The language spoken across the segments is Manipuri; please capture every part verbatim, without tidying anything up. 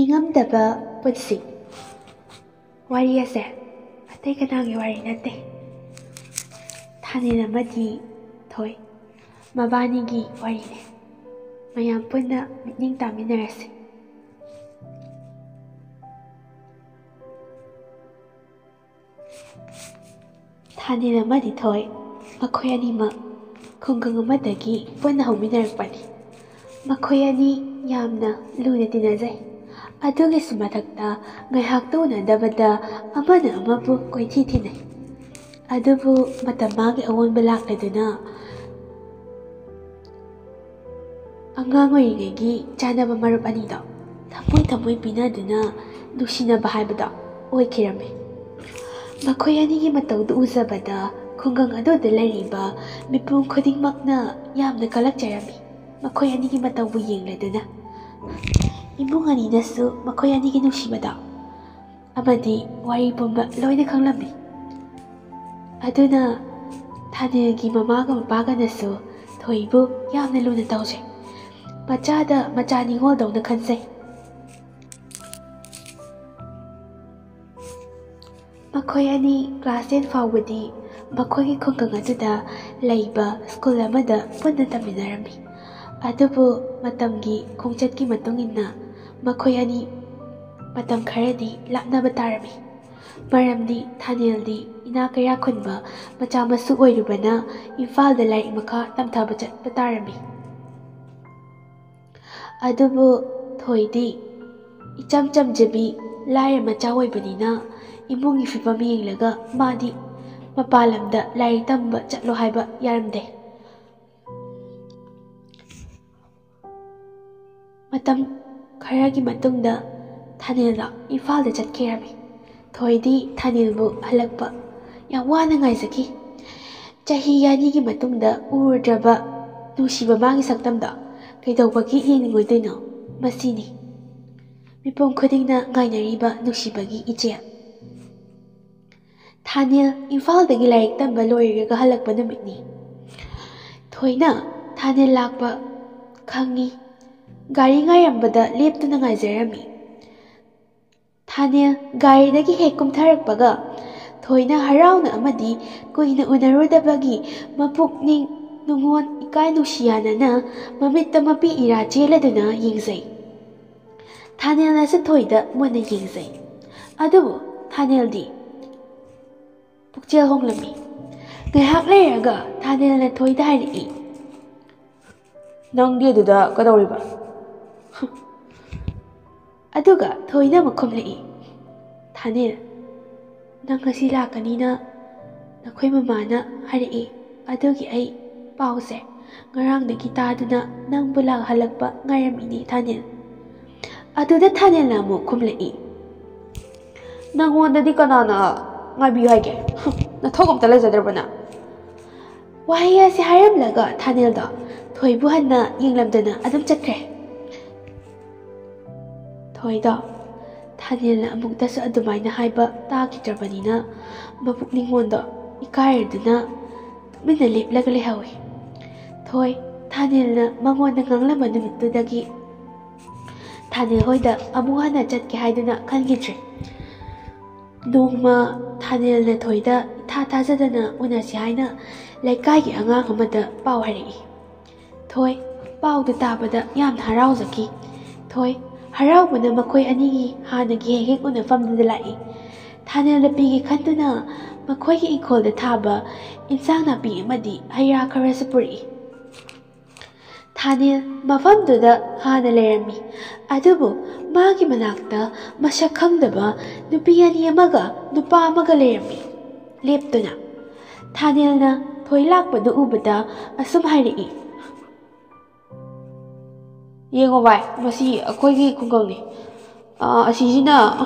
ꯅꯤꯡꯉꯝꯗꯕ ꯄꯨꯟꯁꯤ꯫ ꯋꯥꯔꯤ ꯑꯁꯦ ꯑꯇꯩ ꯀꯅꯥꯒꯤ ꯋꯥꯔꯤ ꯅꯠꯇꯦ, ꯊꯥꯅꯤꯜ ꯑꯃꯗꯤ ꯊꯣꯏ ꯃꯕꯥꯅꯤꯒꯤ ꯋꯥꯔꯤꯅꯦ꯫ ꯃꯌꯥꯝ ꯄꯨꯟꯅ ꯃꯤꯠꯌꯦꯡ ꯇꯥꯃꯤꯟꯅꯔꯁꯤ꯫ ꯊꯥꯅꯤꯜ ꯑꯃꯗꯤ ꯊꯣꯏ, ꯃꯈꯣꯏ ꯑꯅꯤꯃꯛ ꯈꯨꯡꯒꯪ ꯑꯃꯗꯒꯤ ꯄꯨꯟꯅ ꯍꯧꯃꯤꯟꯅꯔꯛꯄꯅꯤ꯫ ꯃꯈꯣꯏ ꯑꯅꯤ ꯌꯥꯝꯅ ꯂꯨꯅ ꯇꯤꯟꯅꯖꯩ꯫ ꯑꯗꯨꯒꯤꯁꯨ ꯃꯊꯛꯇ, ꯉꯥꯏꯍꯥꯛꯇ ꯎꯅꯗꯕꯗ ꯑꯃꯅ ꯑꯃꯕꯨ ꯀꯣꯏꯊꯤ ꯊꯤꯅꯩ꯫ ꯑꯗꯨꯕꯨ ꯃꯇꯝ ꯃꯥꯒꯤ ꯑꯑꯣꯟꯕ ꯂꯥꯛꯂꯗꯨꯅ, ꯑꯉꯥꯡ ꯑꯣꯏꯔꯤꯉꯩꯒꯤ ꯆꯥꯟꯅꯕ ꯃꯔꯨꯞ ꯑꯅꯤꯗꯣ ꯊꯃꯣꯏ ꯊꯃꯣꯏ ꯄꯤꯅꯗꯨꯅ ꯅꯨꯡꯁꯤꯅꯕ ꯍꯥꯏꯕꯗꯣ ꯑꯣꯏꯈꯤꯔꯝꯃꯤ꯫ ꯃꯈꯣꯏ ꯑꯅꯤꯒꯤ ꯃꯇꯧꯗꯨ ꯎꯖꯕꯗ ꯈꯨꯡꯒꯪ ꯑꯗꯨꯗ ꯂꯩꯔꯤꯕ ꯃꯤꯄꯨꯝ ꯈꯨꯗꯤꯡꯃꯛꯅ ꯌꯥꯝꯅ ꯀꯂꯛꯆꯔꯝꯃꯤ꯫ ꯃꯈꯣꯏ ꯑꯅꯤꯒꯤ ꯃꯇꯧꯕꯨ ꯌꯦꯡꯂꯗꯨꯅ ꯏꯃꯨꯡ ꯑꯅꯤꯅꯁꯨ ꯃꯈꯣꯏ ꯑꯅꯤꯒꯤ ꯅꯨꯡꯁꯤꯕꯗꯣ ꯑꯃꯗꯤ ꯋꯥꯔꯤ ꯄꯨꯝꯕ ꯂꯣꯏꯅ ꯈꯪꯂꯝꯃꯤ꯫ ꯑꯗꯨꯅ ꯊꯥꯅꯤꯜꯒꯤ ꯃꯃꯥꯒ ꯃꯄꯥꯒꯅꯁꯨ ꯊꯣꯏꯕꯨ ꯌꯥꯝꯅ ꯂꯨꯅ ꯇꯧꯖꯩ꯫ ꯃꯆꯥꯗ ꯃꯆꯥ ꯅꯤꯉꯣꯜꯗꯧꯅ ꯈꯟꯖꯩ꯫ ꯃꯈꯣꯏ ꯑꯅꯤ class ten ꯐꯥꯎꯕꯗꯤ ꯃꯈꯣꯏꯒꯤ ꯈꯨꯡꯒꯪ ꯑꯗꯨꯗ ꯂꯩꯕ ꯁ꯭ꯀꯨꯜ ꯑꯃꯗ ꯄꯨꯟꯅ ꯇꯝꯃꯤꯟꯅꯔꯝꯃꯤ꯫ ꯑꯗꯨꯕꯨ ꯃꯇꯝꯒꯤ ꯈꯣꯡꯆꯠꯀꯤ ꯃꯇꯨꯡ ꯏꯟꯅ ꯃꯈꯣꯏ ꯑꯅꯤ ꯃꯇꯝ ꯈꯔꯗꯤ ꯂꯥꯞꯅꯕ ꯇꯥꯔꯝꯃꯤ꯫ ꯃꯔꯝꯗꯤ ꯊꯥꯅꯤꯜꯗꯤ ꯏꯅꯥꯛ ꯀꯩꯔꯥꯛ ꯈꯨꯟꯕ ꯃꯆꯥ ꯃꯁꯨ ꯑꯣꯏꯔꯨꯕꯅ ꯏꯝꯐꯥꯜꯗ ꯂꯥꯏꯔꯤꯛ ꯃꯈꯥ ꯇꯝꯊꯕ ꯆꯠꯄ ꯇꯥꯔꯝꯃꯤ꯫ ꯑꯗꯨꯕꯨ ꯊꯣꯏꯗꯤ ꯏꯆꯝ ꯆꯝꯖꯕꯤ ꯂꯥꯏꯔ ꯃꯆꯥ ꯑꯣꯏꯕꯅꯤꯅ ꯏꯃꯨꯡꯒꯤ ꯐꯤꯕꯝ ꯌꯦꯡꯂꯒ ꯃꯥꯗꯤ ꯃꯄꯥꯟ ꯂꯝꯗ ꯂꯥꯏꯔꯤꯛ ꯇꯝꯕ ꯆꯠꯂꯣ ꯍꯥꯏꯕ ꯌꯥꯔꯝꯗꯦ꯫ ꯃꯇꯝ ꯈꯔꯒꯤ ꯃꯇꯨꯡꯗ ꯊꯥꯅꯤꯜꯗꯣ ꯏꯝꯐꯥꯜꯗ ꯆꯠꯈꯤꯔꯝꯃꯤ꯫ ꯊꯣꯏꯗꯤ ꯊꯥꯅꯤꯜꯕꯨ ꯍꯜꯂꯛꯄ ꯌꯥꯝ ꯋꯥꯅ ꯉꯥꯏꯖꯈꯤ꯫ ꯆꯍꯤ ꯑꯅꯤꯒꯤ ꯃꯇꯨꯡꯗ ꯎꯔꯨꯗ꯭ꯔꯕ ꯅꯨꯡꯁꯤꯕ ꯃꯥꯒꯤ ꯁꯛꯇꯝꯗꯣ ꯀꯩꯗꯧꯕꯒꯤ ꯌꯦꯡꯅꯤꯡꯉꯣꯏꯗꯣꯏꯅꯣ? ꯃꯁꯤꯅꯤ ꯃꯤꯄꯨꯝ ꯈꯨꯗꯤꯡꯅ ꯉꯥꯏꯅꯔꯤꯕ ꯅꯨꯡꯁꯤꯕꯒꯤ ꯏꯆꯦꯜ꯫ ꯊꯥꯅꯤꯜ ꯏꯝꯐꯥꯜꯗꯒꯤ ꯂꯥꯏꯔꯤꯛ ꯇꯝꯕ ꯂꯣꯏꯔꯒ ꯍꯜꯂꯛꯄ ꯅꯨꯃꯤꯠꯅꯤ꯫ ꯊꯣꯏꯅ ꯊꯥꯅꯤꯜ ꯂꯥꯛꯄ ꯈꯪꯉꯤ꯫ ꯒꯥꯔꯤ ꯉꯥꯏꯔꯝꯕꯗ ꯂꯦꯞꯇꯨꯅ ꯉꯥꯏꯖꯔꯝꯃꯤ꯫ ꯊꯥꯅꯦꯜ ꯒꯥꯔꯤꯗꯒꯤ ꯍꯦꯛ ꯀꯨꯝꯊꯔꯛꯄꯒ ꯊꯣꯏꯅ ꯍꯔꯥꯎꯅ ꯑꯃꯗꯤ ꯀꯨꯏꯅ ꯎꯅꯔꯨꯗꯕꯒꯤ ꯃꯄꯨꯛꯅꯤꯡ ꯅꯨꯡꯉꯣꯟ ꯏꯀꯥꯏ ꯅꯨꯡꯁꯤ ꯌꯥꯅꯅ ꯃꯃꯤꯠꯇ ꯃꯄꯤ ꯏꯔꯥ ꯆꯦꯜꯂꯗꯨꯅ ꯌꯦꯡꯖꯩ꯫ ꯊꯥꯅꯦꯜꯅꯁꯨ ꯊꯣꯏꯗ ꯃꯨꯟꯅ ꯌꯦꯡꯖꯩ꯫ ꯑꯗꯨꯕꯨ ꯊꯥꯅꯦꯜꯗꯤ ꯄꯨꯛꯆꯦꯜ ꯍꯣꯡꯂꯝꯃꯤ꯫ ꯉꯥꯏꯍꯥꯛ ꯂꯩꯔꯒ ꯊꯥꯅꯦꯜꯅ ꯊꯣꯏꯗ ꯍꯥꯏꯔꯛꯏ, "ꯅꯪꯗꯤ ꯑꯗꯨꯗ ꯀꯩꯗꯧꯔꯤꯕ?" ꯑꯗꯨꯒ ꯊꯣꯏꯅ ꯑꯃꯨꯛ ꯈꯨꯝꯂꯛꯏ, "ꯊꯥꯅꯦꯜ, ꯅꯪ ꯉꯁꯤ ꯂꯥꯛꯀꯅꯤꯅ ꯅꯈꯣꯏ ꯃꯃꯥꯅ ꯍꯥꯏꯔꯛꯏ꯫ ꯑꯗꯨꯒꯤ ꯑꯩ ꯄꯥꯎꯁꯦ ꯉꯔꯥꯡꯗꯒꯤ ꯇꯥꯗꯨꯅ ꯅꯪꯕꯨ ꯂꯥꯛꯍꯜꯂꯛꯄ ꯉꯥꯏꯔꯝꯃꯤꯅꯦ ꯊꯥꯅꯦꯜ꯫" ꯑꯗꯨꯗ ꯊꯥꯅꯦꯜꯅ ꯑꯃꯨꯛ ꯈꯨꯝꯂꯛꯏ, "ꯅꯪꯉꯣꯟꯗꯗꯤ ꯀꯅꯥꯅ ꯉꯥꯏꯕꯤꯌꯨ ꯍꯥꯏꯒꯦ? ꯍꯨꯝ, ꯅꯊꯧ ꯑꯝꯇ ꯂꯩꯖꯗ꯭ꯔꯕꯅ?" ꯋꯥꯍꯩ ꯑꯁꯤ ꯍꯥꯏꯔꯝꯂꯒ ꯊꯥꯅꯦꯜꯗꯣ ꯊꯣꯏꯕꯨ ꯍꯟꯅ ꯌꯦꯡꯂꯝꯗꯅ ꯑꯗꯨꯝ ꯆꯠꯈ꯭ꯔꯦ꯫ ꯊꯣꯏꯗꯣ ꯊꯥꯅꯦꯜꯅ ꯑꯃꯨꯛꯇꯁꯨ ꯑꯗꯨꯃꯥꯏꯅ ꯍꯥꯏꯕ ꯇꯥꯈꯤꯗ꯭ꯔꯕꯅꯤꯅ ꯃꯄꯨꯛꯅꯤꯡꯉꯣꯟꯗꯣ ꯏꯀꯥꯏꯔꯗꯨꯅ ꯇꯨꯃꯤꯟꯅ ꯂꯦꯞꯂꯒ ꯂꯩꯍꯧꯏ꯫ ꯊꯣꯏ ꯊꯥꯅꯦꯜꯅ ꯃꯉꯣꯟꯗ ꯉꯥꯡꯂꯝꯕ ꯅꯨꯃꯤꯠꯇꯨꯗꯒꯤ ꯊꯥꯅꯦꯜ ꯍꯣꯏꯗ ꯑꯃꯨꯛ ꯍꯟꯅ ꯆꯠꯀꯦ ꯍꯥꯏꯗꯨꯅ ꯈꯟꯈꯤꯗ꯭ꯔꯦ꯫ ꯅꯣꯡꯃ ꯊꯥꯅꯦꯜꯅ ꯊꯣꯏꯗ ꯏꯊꯥ ꯊꯥꯖꯗꯅ ꯎꯅꯁꯤ ꯍꯥꯏꯅ ꯂꯩꯀꯥꯏꯒꯤ ꯑꯉꯥꯡ ꯑꯃꯗ ꯄꯥꯎ ꯍꯥꯏꯔꯛꯏ꯫ ꯊꯣꯏ ꯄꯥꯎꯗꯨ ꯇꯥꯕꯗ ꯌꯥꯝꯅ ꯍꯔꯥꯎꯖꯈꯤ꯫ ꯊꯣꯏ ꯍꯔꯥꯎꯕꯅ ꯃꯈꯣꯏ ꯑꯅꯤꯒꯤ ꯍꯥꯟꯅꯒꯤ ꯍꯦꯛ ꯍꯦꯛ ꯎꯅꯐꯝꯗꯨꯗ ꯂꯥꯛꯏ꯫ ꯊꯥꯅꯦꯜ ꯅꯨꯄꯤꯒꯤ ꯈꯟꯗꯨꯅ ꯃꯈꯣꯏꯒꯤ ꯏꯪꯈꯣꯜꯗ ꯊꯥꯕ ꯏꯟꯁꯥꯡ ꯅꯥꯄꯤ ꯑꯃꯗꯤ ꯍꯩ ꯔꯥ ꯈꯔꯁꯨ ꯄꯨꯔꯛꯏ꯫ ꯊꯥꯅꯦꯜ ꯃꯐꯝꯗꯨꯗ ꯍꯥꯟꯅ ꯂꯩꯔꯝꯃꯤ, ꯑꯗꯨꯕꯨ ꯃꯥꯒꯤ ꯃꯅꯥꯛꯇ ꯃꯁꯛ ꯈꯪꯗꯕ ꯅꯨꯄꯤ ꯑꯅꯤ ꯑꯃꯒ ꯅꯨꯄꯥ ꯑꯃꯒ ꯂꯩꯔꯝꯃꯤ꯫ ꯂꯦꯞꯇꯨꯅ ꯊꯥꯅꯦꯜꯅ ꯊꯣꯏ ꯂꯥꯛꯄꯗꯨ ꯎꯕꯗ ꯑꯁꯨꯝ ꯍꯥꯏꯔꯛꯏ, "ꯌꯦꯡꯉꯣ ꯚꯥꯏ, ꯃꯁꯤ ꯑꯩꯈꯣꯏꯒꯤ ꯈꯨꯡꯒꯪꯅꯤ꯫ ꯑꯥ, ꯑꯁꯤꯁꯤꯅ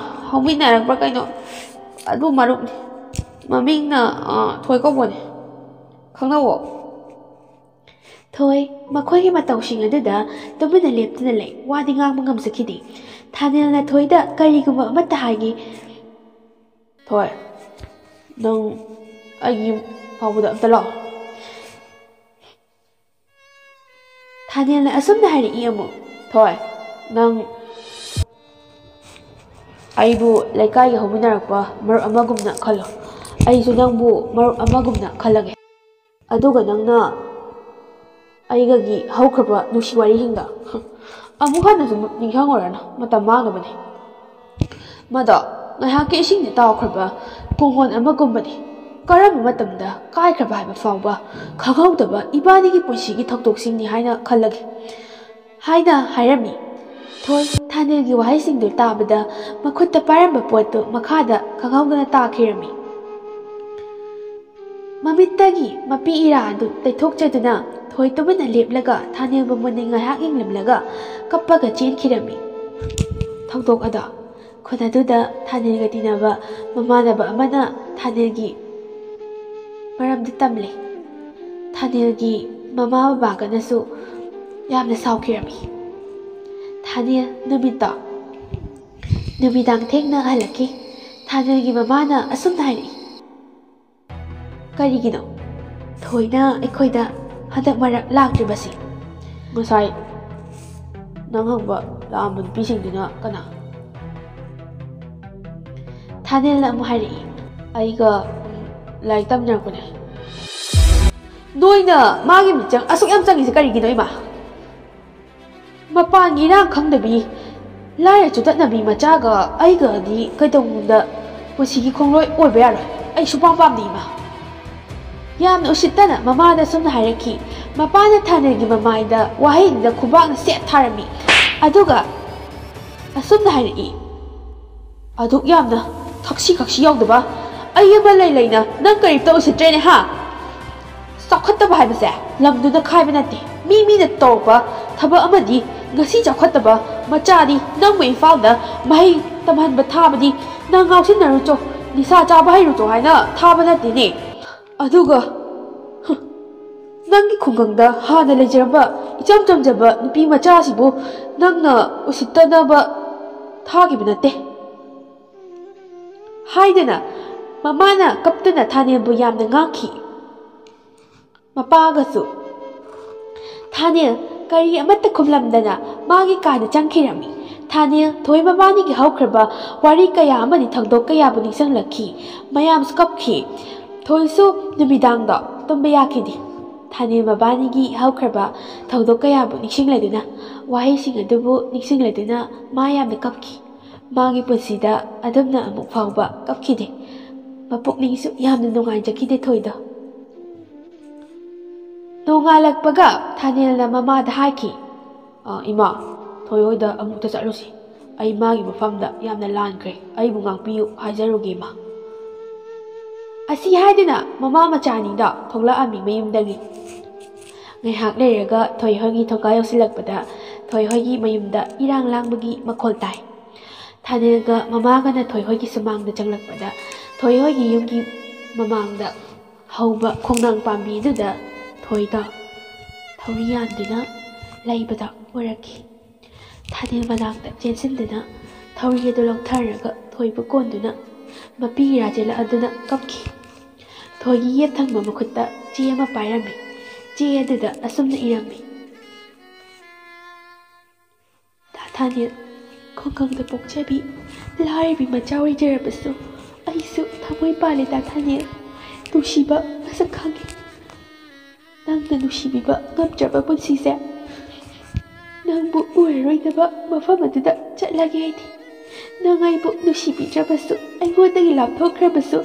ꯍꯧꯃꯤꯟꯅꯔꯛꯄ꯭ꯔꯥ ꯀꯩꯅꯣ, ꯑꯗꯨ ꯃꯔꯨꯞꯅꯤ꯫ ꯃꯃꯤꯡꯅ, ꯑꯥ, ꯊꯣꯏ ꯀꯧꯕꯅꯤ꯫ ꯈꯪꯅꯧꯋꯣ?" ꯊꯣꯏ ꯃꯈꯣꯏꯒꯤ ꯃꯇꯧꯁꯤꯡ ꯑꯗꯨꯗ ꯇꯨꯃꯤꯟꯅ ꯂꯦꯞꯇꯨꯅ ꯂꯩ꯫ ꯋꯥꯗꯤ ꯉꯥꯡꯕ ꯉꯝꯖꯈꯤꯗꯦ꯫ ꯊꯥꯅꯦꯜꯅ ꯊꯣꯏꯗ ꯀꯔꯤꯒꯨꯝꯕ ꯑꯃꯠꯇ ꯍꯥꯏꯒꯦ꯫ "ꯊꯣꯏ, ꯅꯪ ꯑꯩꯒꯤ ꯐꯥꯎꯕꯗ ꯑꯝꯇ ꯂꯥꯛꯑꯣ꯫" ꯊꯥꯅꯦꯜꯅ ꯑꯁꯨꯝꯅ ꯍꯥꯏꯔꯛꯏ ꯑꯃꯨꯛ, "ꯊꯣꯏ, ꯅꯪ" ꯑꯩꯕꯨ ꯂꯩꯀꯥꯏꯒꯤ ꯍꯧꯃꯤꯟꯅꯔꯛꯄ ꯃꯔꯨꯞ ꯑꯃꯒꯨꯝꯅ ꯈꯜꯂꯣ꯫ ꯑꯩꯁꯨ ꯅꯪꯕꯨ ꯃꯔꯨꯞ ꯑꯃꯒꯨꯝꯅ ꯈꯜꯂꯒꯦ꯫ ꯑꯗꯨꯒ ꯅꯪꯅ ꯑꯩꯒꯒꯤ ꯍꯧꯈ꯭ꯔꯕ ꯅꯨꯡꯁꯤ ꯋꯥꯔꯤꯁꯤꯡꯗ ꯑꯃꯨꯛ ꯍꯟꯅꯁꯨ ꯅꯤꯡꯁꯤꯡꯉꯨꯔꯅꯨ, ꯃꯇꯝ ꯃꯥꯡꯅꯕꯅꯤ꯫ ꯃꯗꯣ ꯉꯥꯏꯍꯥꯛꯀꯤ ꯏꯁꯤꯡꯗ ꯇꯥꯎꯈ꯭ꯔꯕ ꯀꯣꯡꯒꯣꯟ ꯑꯃꯒꯨꯝꯕꯅꯤ꯫ ꯀꯔꯝꯕ ꯃꯇꯝꯗ ꯀꯥꯏꯈ꯭ꯔꯕ ꯍꯥꯏꯕ ꯐꯥꯎꯕ ꯈꯪꯍꯧꯗꯕ ꯏꯕꯥꯅꯤꯒꯤ ꯄꯨꯟꯁꯤꯒꯤ ꯊꯧꯗꯣꯛꯁꯤꯡꯅꯤ ꯍꯥꯏꯅ ꯈꯜꯂꯒꯦ, ꯍꯥꯏꯅ ꯍꯥꯏꯔꯝꯃꯤ꯫ ꯊꯣꯏ ꯊꯥꯅꯦꯜꯒꯤ ꯋꯥꯍꯩꯁꯤꯡꯗꯨ ꯇꯥꯕꯗ ꯃꯈꯨꯠꯇ ꯄꯥꯏꯔꯝꯕ ꯄꯣꯠꯇꯨ ꯃꯈꯥꯗ ꯈꯪꯍꯧꯗꯅ ꯇꯥꯈꯤꯔꯝꯃꯤ꯫ ꯃꯃꯤꯠꯇꯒꯤ ꯃꯄꯤ ꯏꯔꯥ ꯑꯗꯨ ꯇꯩꯊꯣꯛꯆꯗꯨꯅ ꯊꯣꯏ ꯇꯨꯃꯤꯟꯅ ꯂꯦꯞꯂꯒ ꯊꯥꯅꯦꯜꯕꯨ ꯃꯨꯟꯅ ꯉꯥꯏꯍꯥꯛ ꯌꯦꯡꯂꯝꯂꯒ ꯀꯞꯄꯒ ꯆꯦꯟꯈꯤꯔꯝꯃꯤ꯫ ꯊꯧꯗꯣꯛ ꯑꯗꯣ ꯈꯨꯟ ꯑꯗꯨꯗ ꯊꯥꯅꯦꯜꯒ ꯇꯤꯟꯅꯕ ꯃꯃꯥꯟꯅꯕ ꯑꯃꯅ ꯊꯥꯅꯦꯜꯒꯤ ꯃꯔꯝꯗ ꯇꯝꯂꯦ꯫ ꯊꯥꯅꯦꯜꯒꯤ ꯃꯃꯥ ꯕꯕꯥꯒꯅꯁꯨ ꯌꯥꯝꯅ ꯁꯥꯎꯈꯤꯔꯝꯃꯤ꯫ ꯊꯥꯅꯦꯜ ꯅꯨꯃꯤꯠꯇꯣ ꯅꯨꯃꯤꯗꯥꯡ ꯊꯦꯡꯅ ꯍꯜꯂꯛꯈꯤ꯫ ꯊꯥꯅꯦꯜꯒꯤ ꯃꯃꯥꯅ ꯑꯁꯨꯝꯅ ꯍꯥꯏꯔꯛꯏ, "ꯀꯔꯤꯒꯤꯅꯣ ꯊꯣꯏꯅ ꯑꯩꯈꯣꯏꯗ ꯍꯟꯗꯛ ꯃꯔꯛ ꯂꯥꯛꯇ꯭ꯔꯤꯕꯁꯤ?" "ꯉꯁꯥꯏ ꯅꯪ ꯍꯪꯕ ꯂꯥꯛꯑꯝꯕ ꯅꯨꯄꯤꯁꯤꯡꯗꯨꯅ ꯀꯅꯥ?" ꯊꯥꯅꯦꯜꯅ ꯑꯃꯨꯛ ꯍꯥꯏꯔꯛꯏ, "ꯑꯩꯒ, ꯎꯝ, ꯂꯥꯏꯔꯤꯛ ꯇꯝꯃꯤꯟꯅꯔꯛꯄꯅꯦ꯫" "ꯅꯣꯏꯅ ꯃꯥꯒꯤ ꯃꯤꯆꯪ ꯑꯁꯨꯛ ꯌꯥꯝ ꯆꯪꯉꯤꯁꯦ ꯀꯔꯤꯒꯤꯅꯣ, ꯏꯃꯥ? ꯃꯄꯥꯟꯒꯤ ꯏꯔꯥꯡ ꯈꯪꯗꯕꯤ, ꯂꯥꯏꯔ ꯆꯨꯗꯠꯅꯕꯤ ꯃꯆꯥꯒ ꯑꯩꯒꯗꯤ ꯀꯩꯗꯧꯅꯨꯡꯗ ꯄꯨꯟꯁꯤꯒꯤ ꯈꯣꯡꯂꯣꯏ ꯑꯣꯏꯕ ꯌꯥꯔꯣꯏ꯫ ꯑꯩ ꯁꯨꯄꯥꯝ ꯄꯥꯝꯗꯦ, ꯏꯃꯥ꯫" ꯌꯥꯝꯅ ꯎꯁꯤꯠꯇꯅ ꯃꯃꯥꯗ ꯑꯁꯨꯝꯅ ꯍꯥꯏꯔꯛꯈꯤ꯫ ꯃꯄꯥꯅ ꯊꯥꯅꯦꯜꯒꯤ ꯃꯃꯥꯏꯗ ꯋꯥꯍꯩꯗꯨꯗ ꯈꯨꯕꯥꯛꯅ ꯁꯦꯠ ꯊꯥꯔꯝꯃꯤ꯫ ꯑꯗꯨꯒ ꯑꯁꯨꯝꯅ ꯍꯥꯏꯔꯛꯏ, "ꯑꯗꯨꯛ ꯌꯥꯝꯅ ꯊꯛꯁꯤ ꯈꯛꯁꯤ ꯌꯥꯎꯗꯕ ꯑꯩ ꯑꯃ ꯂꯩ ꯂꯩꯅ ꯅꯪ ꯀꯔꯤꯝꯇ ꯎꯁꯤꯠꯇ꯭ꯔꯦꯅꯦ, ꯍꯥ? ꯆꯥꯎꯈꯠꯇꯕ ꯍꯥꯏꯕꯁꯦ ꯂꯝꯗꯨꯅ ꯈꯥꯏꯕ ꯅꯠꯇꯦ꯫ ꯃꯤ ꯃꯤꯅ ꯇꯧꯔꯛꯄ ꯊꯕꯛ ꯑꯃꯗꯤ ꯉꯁꯤ ꯆꯥꯎꯈꯠꯇꯕ ꯃꯆꯥꯗꯤ ꯅꯪꯕꯨ ꯏꯝꯐꯥꯜꯗ ꯃꯍꯩ ꯇꯝꯍꯟꯕ ꯊꯥꯕꯗꯤ ꯅꯪ ꯉꯥꯎꯁꯤꯟꯅꯔꯨꯆꯣ, ꯅꯤꯁꯥ ꯆꯥꯕ ꯍꯩꯔꯨꯆꯣ ꯍꯥꯏꯅ ꯊꯥꯕ ꯅꯠꯇꯦꯅꯦ꯫ ꯑꯗꯨꯒ, ꯍ, ꯅꯪꯒꯤ ꯈꯨꯡꯒꯪꯗ ꯍꯥꯟꯅ ꯂꯩꯖꯔꯝꯕ ꯏꯆꯝ ꯆꯝꯖꯕ ꯅꯨꯄꯤ ꯃꯆꯥꯁꯤꯕꯨ ꯅꯪꯅ ꯎꯁꯤꯠꯇꯅꯕ ꯊꯥꯈꯤꯕ ꯅꯠꯇꯦ" ꯍꯥꯏꯗꯨꯅ ꯃꯃꯥꯅ ꯀꯞꯇꯨꯅ ꯊꯥꯅꯦꯜꯕꯨ ꯌꯥꯝꯅ ꯉꯥꯡꯈꯤ꯫ ꯃꯄꯥꯒꯁꯨ ꯊꯥꯅꯦꯜ ꯀꯔꯤ ꯑꯃꯠꯇ ꯈꯨꯝꯂꯝꯗꯅ ꯃꯥꯒꯤ ꯀꯥꯗ ꯆꯪꯈꯤꯔꯝꯃꯤ꯫ ꯊꯥꯅꯦꯜ, ꯊꯣꯏ ꯃꯕꯥꯅꯤꯒꯤ ꯍꯧꯈ꯭ꯔꯕ ꯋꯥꯔꯤ ꯀꯌꯥ ꯑꯃꯗꯤ ꯊꯧꯗꯣꯛ ꯀꯌꯥꯕꯨ ꯅꯤꯡꯁꯤꯡꯂꯛꯈꯤ꯫ ꯃꯌꯥꯝꯁꯨ ꯀꯞꯈꯤ꯫ ꯊꯣꯏꯁꯨ ꯅꯨꯃꯤꯗꯥꯡꯗꯣ ꯇꯨꯝꯕ ꯌꯥꯈꯤꯗꯦ꯫ ꯊꯥꯅꯦꯜ ꯃꯕꯥꯅꯤꯒꯤ ꯍꯧꯈ꯭ꯔꯕ ꯊꯧꯗꯣꯛ ꯀꯌꯥꯕꯨ ꯅꯤꯡꯁꯤꯡꯂꯗꯨꯅ, ꯋꯥꯍꯩꯁꯤꯡ ꯑꯗꯨꯕꯨ ꯅꯤꯡꯁꯤꯡꯂꯗꯨꯅ ꯃꯥ ꯌꯥꯝꯅ ꯀꯞꯈꯤ꯫ ꯃꯥꯒꯤ ꯄꯨꯟꯁꯤꯗ ꯑꯗꯨꯝꯅ ꯑꯃꯨꯛ ꯐꯥꯎꯕ ꯀꯞꯈꯤꯗꯦ꯫ ꯃꯄꯨꯛꯅꯤꯡꯁꯨ ꯌꯥꯝꯅ ꯅꯨꯡꯉꯥꯏꯖꯈꯤꯗꯦ ꯊꯣꯏꯗꯣ꯫ ꯅꯣꯡꯉꯥꯜꯂꯛꯄꯒ ꯊꯥꯅꯦꯜꯅ ꯃꯃꯥꯗ ꯍꯥꯏꯈꯤ, "ꯑ, ꯏꯃꯥ, ꯊꯣꯏ ꯍꯣꯏꯗ ꯑꯃꯨꯛꯇ ꯆꯠꯂꯨꯁꯤ꯫ ꯑꯩ ꯃꯥꯒꯤ ꯃꯐꯝꯗ ꯌꯥꯝꯅ ꯂꯥꯟꯈ꯭ꯔꯦ꯫ ꯑꯩꯕꯨ ꯉꯥꯛꯄꯤꯌꯨ ꯍꯥꯏꯖꯔꯨꯒꯦ, ꯏꯃꯥ꯫" ꯑꯁꯤ ꯍꯥꯏꯗꯨꯅ ꯃꯃꯥ ꯃꯆꯥ ꯑꯅꯤꯗꯣ ꯊꯣꯛꯂꯛꯑꯝꯃꯤ ꯃꯌꯨꯝꯗꯒꯤ꯫ ꯉꯥꯏꯍꯥꯛ ꯂꯩꯔꯒ ꯊꯣꯏ ꯍꯣꯏꯒꯤ ꯊꯣꯡꯒꯥꯜ ꯌꯧꯁꯤꯜꯂꯛꯄꯗ ꯊꯣꯏ ꯍꯣꯏꯒꯤ ꯃꯌꯨꯝꯗ ꯏꯔꯥꯡ ꯂꯥꯡꯕꯒꯤ ꯃꯈꯣꯜ ꯇꯥꯏ꯫ ꯊꯥꯅꯦꯜꯒ ꯃꯃꯥꯒꯅ ꯊꯣꯏ ꯍꯣꯏꯒꯤ ꯁꯨꯃꯥꯡꯗ ꯆꯪꯂꯛꯄꯗ ꯊꯣꯏ ꯍꯣꯏꯒꯤ ꯌꯨꯝꯒꯤ ꯃꯃꯥꯡꯗ ꯍꯧꯕ ꯈꯣꯡꯅꯥꯡ ꯄꯥꯝꯕꯤ ꯑꯗꯨꯗ ꯊꯣꯏꯗꯣ ꯊꯧꯔꯤ ꯌꯥꯟꯗꯨꯅ ꯂꯩꯕꯗ ꯎꯔꯛꯈꯤ꯫ ꯊꯥꯅꯦꯜ ꯃꯅꯥꯛꯇ ꯆꯦꯟꯁꯤꯟꯗꯨꯅ ꯊꯧꯔꯤ ꯑꯗꯨ ꯂꯧꯊꯔꯒ ꯊꯣꯏꯕꯨ ꯀꯣꯟꯗꯨꯅ ꯃꯄꯤꯒꯤ ꯔꯥꯖꯦꯜ ꯑꯗꯨꯅ ꯀꯞꯈꯤ꯫ ꯊꯣꯏꯒꯤ ꯌꯦꯠ ꯊꯪꯕ ꯃꯈꯨꯠꯇ ꯆꯦ ꯑꯃ ꯄꯥꯏꯔꯝꯃꯤ꯫ ꯆꯦ ꯑꯗꯨꯗ ꯑꯁꯨꯝꯅ ꯏꯔꯝꯃꯤ: "ꯗꯥ ꯊꯥꯅꯦꯜ, ꯈꯨꯡꯒꯪꯗ ꯄꯣꯛꯆꯕꯤ, ꯂꯥꯏꯔꯕꯤ ꯃꯆꯥ ꯑꯣꯏꯖꯔꯕꯁꯨ ꯑꯩꯁꯨ ꯊꯃꯣꯏ ꯄꯥꯜꯂꯦ ꯗꯥ ꯊꯥꯅꯦꯜ꯫ ꯅꯨꯡꯁꯤꯕ ꯃꯁꯛ ꯈꯪꯉꯤ꯫ ꯅꯪꯅ ꯅꯨꯡꯁꯤꯕꯤꯕ ꯉꯝꯗ꯭ꯔꯕ ꯄꯨꯟꯁꯤꯁꯦ ꯅꯪꯕꯨ ꯎꯔꯔꯣꯏꯗꯕ ꯃꯐꯝ ꯑꯗꯨꯗ ꯆꯠꯂꯒꯦ ꯑꯩꯗꯤ꯫ ꯅꯪ ꯑꯩꯕꯨ ꯅꯨꯡꯁꯤꯕꯤꯗ꯭ꯔꯕꯁꯨ, ꯑꯩꯉꯣꯟꯗꯒꯤ ꯂꯥꯞꯊꯣꯛꯈ꯭ꯔꯕꯁꯨ,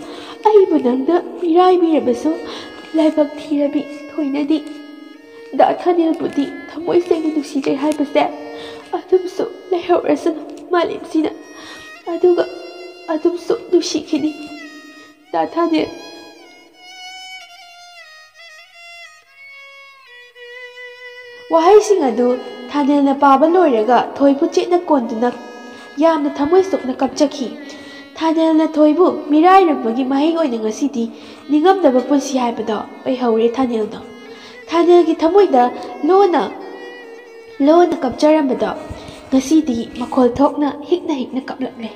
ꯑꯩꯕꯨ ꯅꯪꯅ ꯃꯤꯔꯥꯏꯕꯤꯔꯕꯁꯨ, ꯂꯥꯏꯕꯛ ꯊꯤꯔꯕꯤ ꯊꯣꯏꯅꯗꯤ ꯗꯥ ꯊꯥꯅꯦꯜꯕꯨꯗꯤ ꯊꯃꯣꯏ ꯁꯦꯡꯅ ꯅꯨꯡꯁꯤꯖꯩ ꯍꯥꯏꯕꯁꯦ ꯑꯗꯨꯝꯁꯨ ꯂꯩꯍꯧꯔꯁꯅꯨ ꯃꯥꯂꯦꯝꯁꯤꯅ꯫ ꯑꯗꯨꯒ ꯑꯗꯨꯝꯁꯨ ꯅꯨꯡꯁꯤꯈꯤꯅꯤ ꯗꯥ ꯊꯥꯅꯦꯜ꯫" ꯋꯥꯍꯩꯁꯤꯡ ꯑꯗꯨ ꯊꯥꯅꯦꯜꯅ ꯄꯥꯕ ꯂꯣꯏꯔꯒ ꯊꯣꯏꯕꯨ ꯆꯦꯠꯅ ꯀꯣꯟꯗꯨꯅ ꯌꯥꯝꯅ ꯊꯃꯣꯏ ꯁꯣꯛꯅ ꯀꯞꯆꯈꯤ꯫ ꯊꯥꯅꯦꯜꯅ ꯊꯣꯏꯕꯨ ꯃꯤꯔꯥꯏꯔꯝꯕꯒꯤ ꯃꯍꯩ ꯑꯣꯏꯅ ꯉꯁꯤꯗꯤ ꯅꯤꯡꯉꯝꯗꯕ ꯄꯨꯟꯁꯤ ꯍꯥꯏꯕꯗꯣ ꯑꯣꯏꯍꯧꯔꯦ ꯊꯥꯅꯦꯜꯗꯣ꯫ ꯊꯥꯅꯦꯜꯒꯤ ꯊꯃꯣꯏꯗ ꯂꯣꯟꯅ ꯂꯣꯟꯅ ꯀꯞꯆꯔꯝꯕꯗꯣ ꯉꯁꯤꯗꯤ ꯃꯈꯣꯜ ꯊꯣꯛꯅ ꯍꯤꯛꯅ ꯍꯤꯛꯅ ꯀꯞꯂꯛꯂꯦ꯫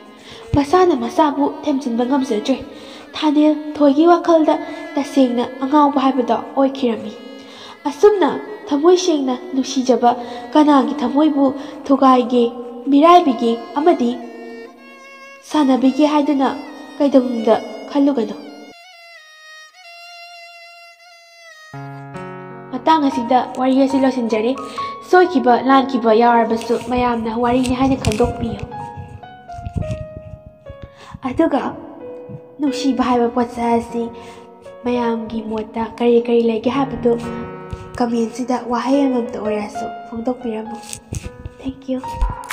ꯃꯁꯥꯅ ꯃꯁꯥꯕꯨ ꯊꯦꯝꯖꯤꯟꯕ ꯉꯝꯖꯗ꯭ꯔꯦ꯫ ꯊꯥꯅꯦꯜ ꯊꯣꯏꯒꯤ ꯋꯥꯈꯜꯗ ꯇꯁꯦꯡꯅ ꯑꯉꯥꯎꯕ ꯍꯥꯏꯕꯗꯣ ꯑꯣꯏꯈꯤꯔꯝꯃꯤ꯫ ꯑꯁꯨꯝꯅ ꯊꯃꯣꯏ ꯁꯦꯡꯅ ꯅꯨꯡꯁꯤꯖꯕ ꯀꯅꯥꯒꯤ ꯊꯃꯣꯏꯕꯨ ꯊꯨꯒꯥꯏꯒꯦ? ꯃꯤꯔꯥꯏꯕꯤꯒꯦ ꯑꯃꯗꯤ ꯁꯥꯟꯅꯕꯤꯒꯦ ꯍꯥꯏꯗꯨꯅ ꯀꯩꯗꯧꯅꯨꯡꯗ ꯈꯜꯂꯨꯒꯅꯨ꯫ ꯃꯇꯥꯡ ꯑꯁꯤꯗ ꯋꯥꯔꯤ ꯑꯁꯤ ꯂꯣꯏꯁꯤꯟꯖꯔꯦ꯫ ꯁꯣꯏꯈꯤꯕ ꯂꯥꯟꯈꯤꯕ ꯌꯥꯎꯔꯕꯁꯨ ꯃꯌꯥꯝꯅ ꯋꯥꯔꯤꯅꯤ ꯍꯥꯏꯅ ꯈꯟꯗꯣꯛꯄꯤꯌꯨ꯫ ꯑꯗꯨꯒ ꯅꯨꯡꯁꯤꯕ ꯍꯥꯏꯕ ꯄꯣꯠꯁꯛ ꯑꯁꯤ ꯃꯌꯥꯝꯒꯤ ꯃꯣꯠꯇ ꯀꯔꯤ ꯀꯔꯤ ꯂꯩꯒꯦ ꯍꯥꯏꯕꯗꯨ comment ꯁꯤꯗ ꯋꯥꯍꯩ ꯑꯃꯃꯝꯇ ꯑꯣꯏꯔꯁꯨ ꯐꯣꯡꯗꯣꯛꯄꯤꯔꯝꯃꯨ꯫ Thank you꯫